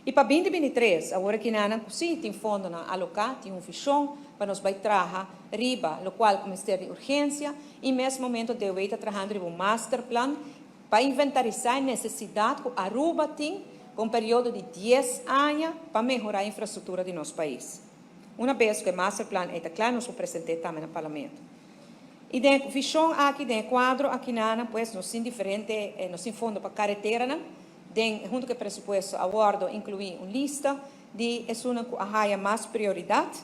I pa 2023, awor aki nan si tin fondonan aloká, tin un vishon pa nos bai traha riba, lokual mester di urgensia, i mes momento DOW ta trahando riba un masterplan pa inventarisá e nesesidat ku Aruba tin pa un periodo di 10 aña pa mehorá e infrastruktura di nos pais. Un bes ku e masterplan ta kla, nos lo present'é tambe na parlamento. I den vishon aki, den kuadro aki nan, pues nos tin diferente, nos tin fondo pa kareteranan, den huntu ku e presupuesto a wòrdu inkluí un lista di esunnan ku a haya mas prioridat.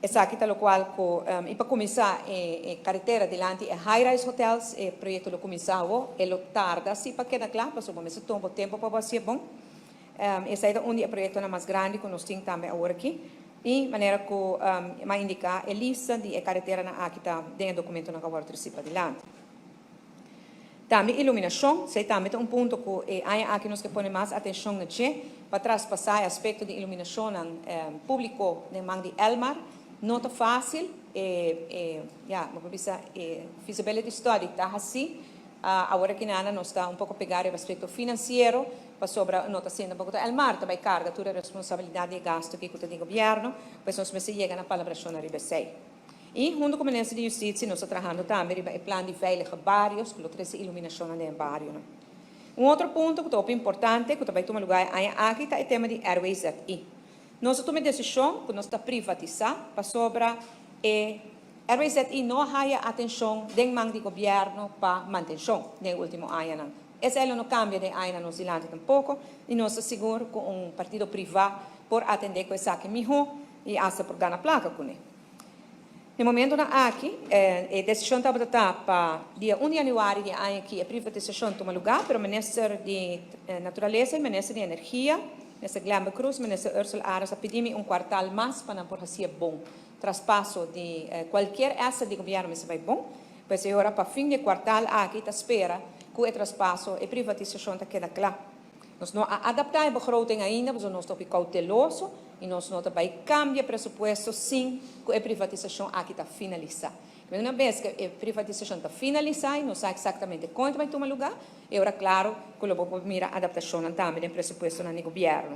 Esaki ta lokual ku i pa kuminsá e karetera dilanti e high-rise hotels, e proyekto lo kuminsá, e lo tarda si pa keda kla, pasobra mester tuma tempu pa hasi bon. Esei ta un di e proyektonan mas grandi ku nos tin tambe awor aki. I manera ku m'a indiká e lista di e kareteranan aki ta den dokumentonan ku a wòrdu risibí dilanti. Tambe iluminashon, esei tambe ta un punto ku aki nos ke pone mas atenshon na dje, pa traspasá e aspekto di iluminashon públiko den man di Elmar. No ta fásil, ja, mi bisa, feasibility study ta asina, awor aki nan nos ta un poko pegá e aspekto finansiero, pasobra no ta siendo un poko Elmar, tambe karga tur e responsabilidat di gastu ku ta di gobièrnu, pues nos mester yega na palabrashon riba esei. I huntu ku Minister di Hustisia, nos ta trahando tambe e plan di veilige barrios, ku ta iluminashon den bario. Un otro punto ku ta importante, ku tambe ta tuma lugá aki, ta e tema di RWZI. Nos a tuma e desishon ku nos ta privatisá pasobra e RWZI no a haya atenshon den man di gobièrnu pa mantenshon den último añanan. Esei no a kambia den añanan nos dilanti tampoko i nos ta sigur ku un partido privá por atendé ku esaki mihó i asta por gana plaka kuné. Na momentonan aki, e desishon tabata pa dia 1 di yanüari di aña aki e privatisashon tuma lugá, pero Minister di Naturalesa i Minister di Energia, Minister Glenbert Croes, Minister Ursula Arends a pidi mi un kwartal mas pa nan por hasi bon traspaso di kualke asset di gobièrnu mester bai bon. Pues awor pa fin di kwartal aki ta spera ku e traspaso e privatisashon ta keda kla. Nos no a adaptá e begroting ainda, mas nos ta kouteloso i nos no ta bai kambia presupuesto sin ku e privatisashon aki ta finalisá. Un bes ku e privatisashon ta finalisá i nos sa eksaktamente kuantu bai tuma lugá, i awor klaro ku lo mira adaptashon tambe den presupuesto di gobièrnu.